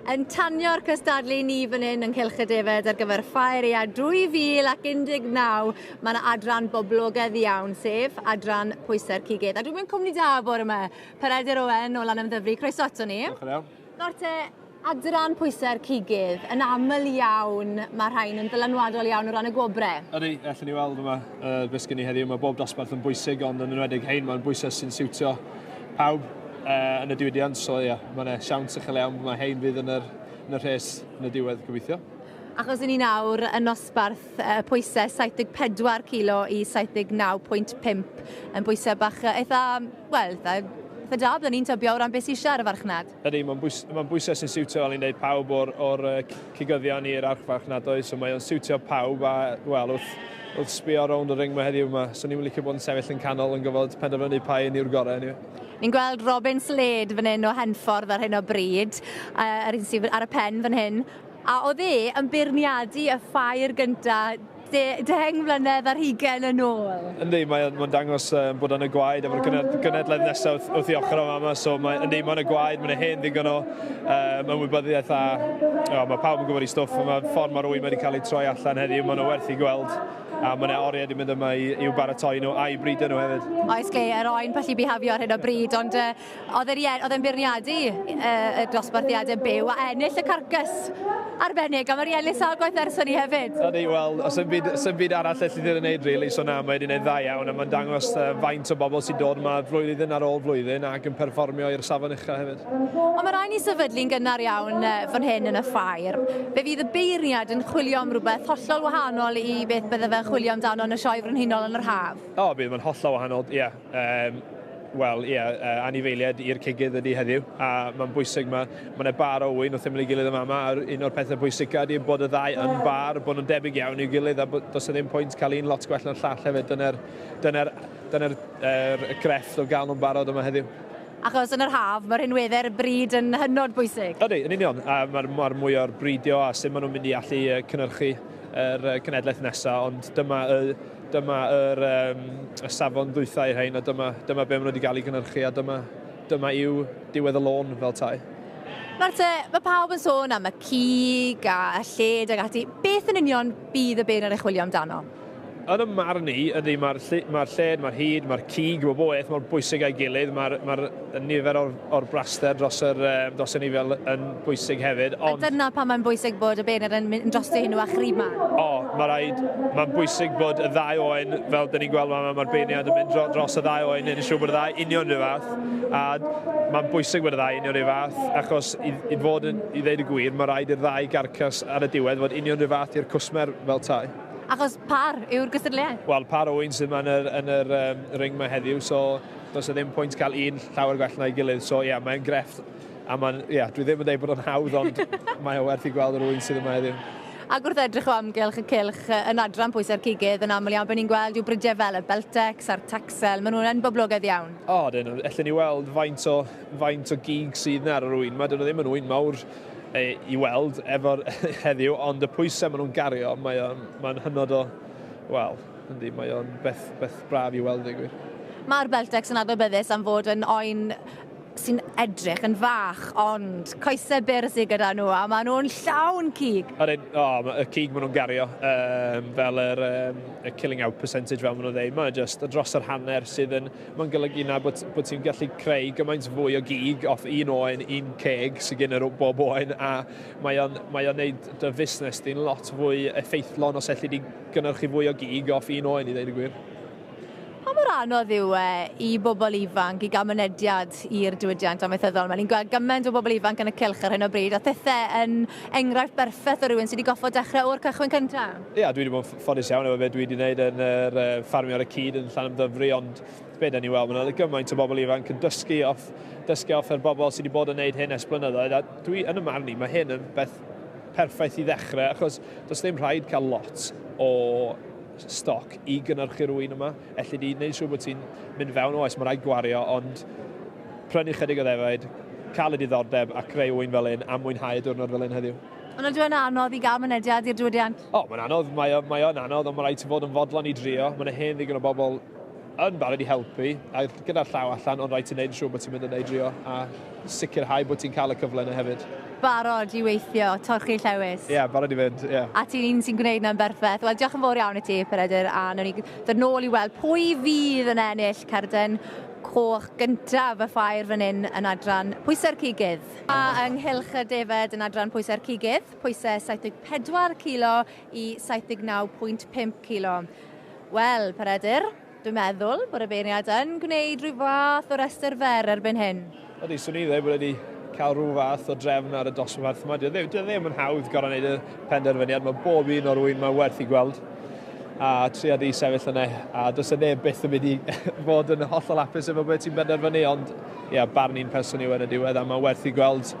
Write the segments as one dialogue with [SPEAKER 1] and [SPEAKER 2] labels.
[SPEAKER 1] Yn tanio'r cystadlu ni fan hyn yng Nghylch y Defaid ar gyfer Ffair Aeaf 2019, mae yna adran boblogaidd iawn, sef adran pwysau'r cigydd. A dwi'n mynd cwmni da bore yma. Peredur Owen o Lanymddyfri, croeso ato ni.
[SPEAKER 2] Diolch yn iawn.
[SPEAKER 1] Nawr te, adran pwysau'r cigydd, yn aml iawn mae rhain yn ddylanwadol iawn o ran y gwobrau.
[SPEAKER 2] Ydy, allan ni weld yma uh, beth sgyn ni heddiw. Mae bob dosbarth yn bwysig, ond yn enwedig hein, mae'n bwysau sy'n siwtio pawb uh, yn y diwydiant, so ie, yeah, mae'n siawns uchel iawn, mae hein fydd yn yr, yn y rhes yn y diwedd gobeithio.
[SPEAKER 1] Achos ni nawr yn nosbarth uh, pwysau 74 kilo i 79.5 yn bwysau bach eitha, wel, eitha, eitha da, byddwn ni'n tybio o ran beth sy'n eisiau ar y farchnad.
[SPEAKER 2] Ydy, mae'n bwys, ma bwysau sy'n siwtio, fel ni'n dweud, pawb o'r, or, cigyddion i'r archfarchnadoedd, so mae o'n siwtio pawb a, wel, wrth, wrth sbio rownd y ring mae heddiw yma, so ni'n licio bod yn sefyll yn canol yn gofod penderfynu pa un yw'r gorau. Anyway.
[SPEAKER 1] Ni'n gweld Robin Slade fan hyn o Henffordd ar hyn o bryd, uh, yr un sydd ar y pen fan hyn. A oedd e yn beirniadu y ffair gynta de, 10 mlynedd ar hugain yn ôl.
[SPEAKER 2] Yndi, mae'n mae dangos um, bod yn y gwaed efo'r genedlaeth nesaf wrth, wrth i ochr o yma, so mae, yndi, mae'n y gwaed, mae'n hen ddigon o um, ymwybyddiaeth a oh, mae pawb yn gwybod ei stwff, mae ffordd mae'r ŵyn wedi cael ei troi allan heddiw, mae'n werth i gweld a mae yna oriau wedi mynd yma i, i'w baratoi nhw a'i bridio nhw hefyd.
[SPEAKER 1] Oes ge, yr oen pallu bihafio ar hyn o bryd, ond uh, oedd e'n beirniadu y dosbarthiadau byw a ennill y carcas arbennig, a mae wedi ennill sawl gwaith ers hynny hefyd.
[SPEAKER 2] Ydy, wel, os dim byd, sim byd arall elli di wneud, really, so na, mae wedi gwneud dda iawn, a mae'n dangos faint o bobl sy'n dod yma flwyddyn ar ôl flwyddyn ac yn perfformio i'r safon ucha hefyd.
[SPEAKER 1] Ond mae rhaid ni sefydlu'n gynnar iawn fan hyn yn y ffair. Fe fydd y beirniad yn chwilio am rhywbeth hollol wahanol i beth bydde fe'n chwilio amdano yn y sioe frenhinol yn yr haf.
[SPEAKER 2] O, bydd, mae'n hollol wahanol, ie. Yeah. Wel, ie, yeah, anifeiliaid i'r cigydd ydy heddiw, a mae'n bwysig, mae ma yna bar o ŵyn wrth ymyl ei gilydd yma, yma, a un o'r pethau pwysica ydy bod y ddau yn bar, bod nhw'n debyg iawn i'w gilydd, a bod, does e ddim pwynt cael un lot gwell na'r llall hefyd. Dyna'r dyna dyna er, grefft o gael nhw'n barod yma heddiw.
[SPEAKER 1] Achos yn yr haf, mae'r rhinweddau'r brid yn hynod bwysig.
[SPEAKER 2] Ydy, yn union. A mae'r ma mwy o'r bridio a sut maen nhw'n mynd i allu cynhyrchu yr cenedlaeth nesaf, ond dyma y, dyma yr, um, y safon ddwythau i'r rhain, a dyma, dyma be maen nhw wedi gael ei gynhyrchu, a dyma, dyma yw diwedd y lôn fel tai.
[SPEAKER 1] Nawr te, mae pawb yn sôn am y cig a y lled ag ati. Beth yn union bydd y beirniad yn chwilio amdano?
[SPEAKER 2] Yn y marn i, ydy, mae'r ma lled, mae'r hyd, mae'r cig, mae bob beth mor bwysig a'i gilydd. Mae'r ma nifer o'r, or braster dros yr, um, dros y nifer yn bwysig hefyd.
[SPEAKER 1] Ond... A dyna pam mae'n bwysig bod y beirniad yn mynd drosto hyn â chrib man.
[SPEAKER 2] O, mae rhaid, mae'n bwysig bod y ddau oen, fel dyn ni'n gweld mae'r ma beirniad yn mynd dros y ddau oen, yn siŵr bod y ddau union rhyw fath. A mae'n bwysig bod y ddau union rhyw fath, achos i, i fod yn, i ddeud y gwir, mae rhaid i'r ddau garcas ar y diwedd fod union rhyw fath i'r cwsmer fel tai.
[SPEAKER 1] Achos par yw'r gystadleuaeth?
[SPEAKER 2] Wel, par o un sydd yma yn yr, yn yr um, ring yma heddiw, so does e ddim pwynt cael un llawer gwell na'i gilydd. So ie, yeah, mae'n grefft. A mae'n, ie, yeah, dwi ddim yn dweud bod o'n hawdd, ond mae o werth i gweld yr ŵyn sydd yma heddiw.
[SPEAKER 1] Ac wrth edrych o amgylch y cylch yn adran pwysau'r cigydd yn aml iawn, be ni'n gweld yw bridiau fel y Beltex a'r Texel, maen nhw'n yn boblogaidd iawn.
[SPEAKER 2] O, dyn nhw. Ellen ni weld faint o, faint o gig sydd yna ar yr ŵyn. Mae dyn nhw ddim yn ŵyn mawr e, i weld efo'r heddiw, ond y pwysau maen nhw'n gario, mae o'n mae hynod o, wel, yndi, mae o'n beth, beth braf i weld, i gwir.
[SPEAKER 1] Mae'r Beltex yn adnabyddus am fod yn oen sy'n edrych yn fach, ond coesau byr sydd gyda nhw, a maen nhw'n llawn cig.
[SPEAKER 2] Ydyn, o, oh, y cig maen nhw'n gario, um, fel yr um, y killing out percentage fel maen nhw'n dweud, mae'n just dros yr hanner sydd yn, mae'n golygu na bod, bod ti'n gallu creu gymaint fwy o gig off un oen, un ceg sydd gen yr bob oen, a mae o'n, mae o'n neud dy fusnes di'n lot fwy effeithlon os elli di gynhyrchu fwy o gig off un oen, i ddeud y gwir.
[SPEAKER 1] Pa mor anodd yw e i bobl ifanc i gael mynediad i'r diwydiant amaethyddol? Mae'n ni'n gweld gymaint o bobl ifanc yn y cylch ar hyn o bryd, a thithe yn enghraifft berffaith o rywun sydd wedi goffod dechrau o'r cychwyn cyntaf.
[SPEAKER 2] Ie, yeah, dwi wedi bod yn ffodus iawn efo beth dwi wedi gwneud yn yr uh, ffarmio ar y cyd yn Llanymddyfri, ond be da ni weld, mae'n gymaint o bobl ifanc yn dysgu off, dysgu off yr bobl sydd wedi bod yn gwneud hyn ers blynyddoedd, a dwi yn y marn i, mae hyn yn beth perffaith i ddechrau, achos does ddim rhaid cael lot o stoc i gynhyrchu'r ŵyn yma. Elli di wneud siŵr bod ti'n mynd fewn, oes, mae rhaid gwario, ond prynu chydig o ddefaid, cael y diddordeb a creu ŵyn fel un a mwynhau y diwrnod fel un heddiw.
[SPEAKER 1] Ond ydyw e'n anodd i gael mynediad i'r diwydiant?
[SPEAKER 2] O, mae'n anodd, mae, o, mae o'n anodd, ond mae rhaid ti fod yn fodlon i drio. Mae'n hen ddigon o bobl yn barod i helpu, a gyda'r llaw allan, ond rhaid ti'n neud yn siŵr bod ti'n mynd yn neud drio, a sicrhau bod ti'n cael y cyfle yna hefyd.
[SPEAKER 1] Barod i weithio, torchi llewis.
[SPEAKER 2] Ie, yeah, barod i fynd, ie. Yeah.
[SPEAKER 1] A ti'n un sy'n gwneud na'n berffaith. Wel, diolch yn fawr iawn i ti, Peredur, a nawn ni ddod nôl i weld pwy fydd yn ennill carden coch gyntaf y ffair fan hyn yn adran pwysau'r cigydd. A ynghylch y defed yn adran pwysau'r cigydd, pwysau 74 kilo i 79.5 kilo. Wel, Peredur, dwi'n meddwl bod y beirniad yn gwneud rhyw fath o restr fer erbyn hyn.
[SPEAKER 2] Ydy, swn i ddweud bod wedi cael rhyw fath o drefn ar y dosbarth yma. Dio ddim yn hawdd gorau wneud y penderfyniad. Mae bob un o'r ŵyn mae'n werth i gweld. A tria di sefyll yna. A does y neb byth yn mynd i fod yn hollol hapus efo beth ti'n benderfynu, ond ia, barn un person yw yn y diwedd, a mae'n werth i gweld.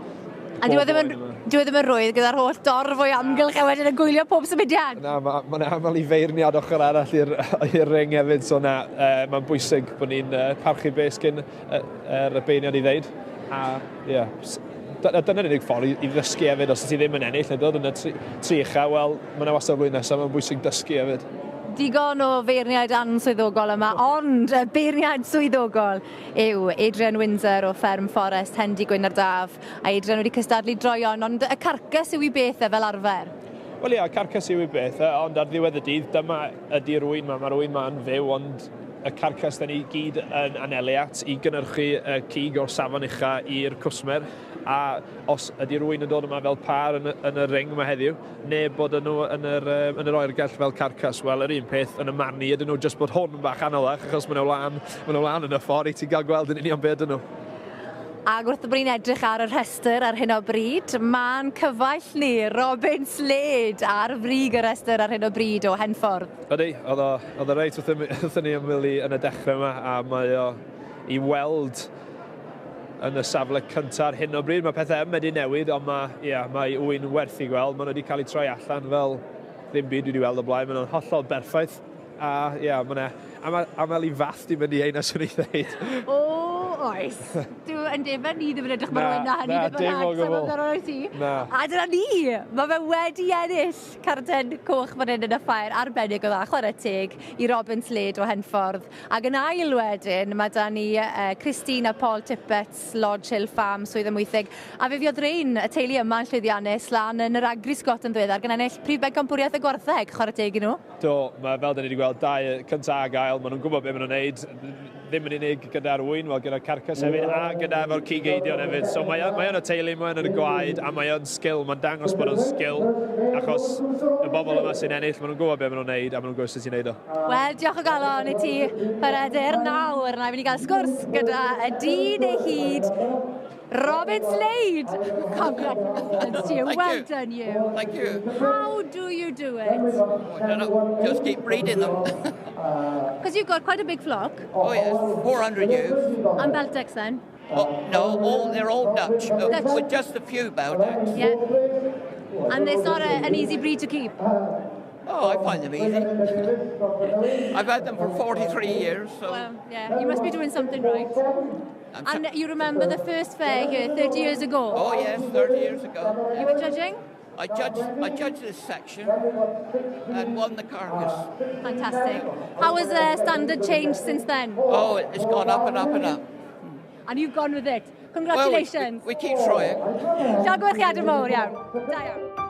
[SPEAKER 1] A dyw e ddim yn rwydd gyda'r holl dorf o'i amgylch a wedyn yn gwylio pob symudiad.
[SPEAKER 2] Na, mae'n aml i feirniad ochr arall i'r ring hefyd, so na, mae'n bwysig bod ni'n parchu beth sgyn yr beirniad i ddeud. A ie, yeah, dyna'r unig ffordd i ddysgu hefyd, os ti ddim yn ennill neu dod yn y tri ucha, wel, mae'n wastad flwyddyn nesaf, mae'n bwysig dysgu hefyd.
[SPEAKER 1] Digon o feirniaid answyddogol yma, ond y beirniad swyddogol yw Adrian Windsor o Fferm Fforest, Hendy Gwyn ar Daf. A Adrian wedi cystadlu droion, ond y carcas yw ei beth e fel arfer.
[SPEAKER 2] Wel ia, carcas yw ei beth e, ond ar ddiwedd y dydd, dyma ydy'r ŵyn ma, mae'r ŵyn ma'n fyw, ond y carcas da ni gyd yn anelu at i gynhyrchu y cig o'r safon ucha i'r cwsmer. A os ydy'r ŵyn yn dod yma fel par yn y ring yma heddiw, neu bod nhw yn yr oergell fel carcas, wel, yr un peth yn y marn i ydyn nhw, jyst bod hwn yn bach anoddach, achos maen nhw lan yn y ffordd i ti'n gael gweld yn union beth ydyn nhw.
[SPEAKER 1] Ac wrth bod ni'n edrych ar y rhestr ar hyn o bryd, ma'n cyfaill ni, Robin Slade, ar frig y rhestr ar hyn o bryd o Henffordd.
[SPEAKER 2] Ydy, oedd o reit wrthyn ni ymwyl yn y dechrau yma, a mae o i weld yn y safle cyntaf ar hyn o bryd. Mae pethau yn wedi newid, ond mae ŵyn werth i gweld. Maen nhw wedi cael eu troi allan fel ddim byd dwi wedi weld o blaen. Maen nhw'n hollol berffaith. A ie, mae aml i fath di mynd i ein swn i ddweud.
[SPEAKER 1] O, oes. Dwi yn defa ni ddim yn edrych mor wen na hynny.
[SPEAKER 2] Na, dim o gwbl.
[SPEAKER 1] Na. A dyna ni! Mae fe wedi ennill carden coch fan hyn yn y ffair arbennig o dda, chwarae teg i Robin Slade o Henffordd. Ac yn ail wedyn, mae da ni Christine a Paul Tippett, Lodge Hill Farm, Swydd Amwythig. A fe fuodd rein y teulu yma yn llwyddiannus lan yn yr Agri-Scot yn ddiweddar, gan ennill prif bencampwriaeth y gwartheg, chwarae teg i nhw.
[SPEAKER 2] Do, mae fel da ni wedi gweld dau cyntaf ag ail, maen nhw'n gwybod beth maen nhw'n neud, ddim yn unig gyda'r ŵyn, wel gyda'r carcas hefyd, a gyda efo'r cig eidion hefyd. So mae yn y teulu, mae yn y gwaed, a mae yn sgil, mae'n dangos bod o'n sgil, achos y bobl yma sy'n ennill, maen nhw'n gwybod beth maen nhw'n neud, a maen nhw'n gwybod sut i neud o.
[SPEAKER 1] Wel, diolch o galon i ti, Peredur. Nawr, na i fynd i gael sgwrs gyda y dyn ei hyd, Robin Slade. Congratulations to you.
[SPEAKER 3] Thank
[SPEAKER 1] well
[SPEAKER 3] you.
[SPEAKER 1] Done, you.
[SPEAKER 3] Thank you.
[SPEAKER 1] How do you do it?
[SPEAKER 3] Oh, I don't know. Just keep breeding them.
[SPEAKER 1] Because you've got quite a big flock.
[SPEAKER 3] Oh yes, 400 ewes.
[SPEAKER 1] And Beltex then?
[SPEAKER 3] Oh, no, they're all Dutch,
[SPEAKER 1] Dutch.
[SPEAKER 3] With just a few Beltex.
[SPEAKER 1] Yeah. And it's not an easy breed to keep.
[SPEAKER 3] Oh, I find them easy. I've had them for 43 years, so...
[SPEAKER 1] Well, yeah, you must be doing something right. And you remember the first fair here 30 years ago?
[SPEAKER 3] Oh yes, 30 years ago.
[SPEAKER 1] You were judging?
[SPEAKER 3] I judged this section and won the carcass.
[SPEAKER 1] Fantastic. How has the standard changed since then?
[SPEAKER 3] Oh, it's gone up and up and up.
[SPEAKER 1] And you've gone with it. Congratulations.
[SPEAKER 3] Well, we keep trying.
[SPEAKER 1] Llongyfarchiadau mawr iawn. Da iawn.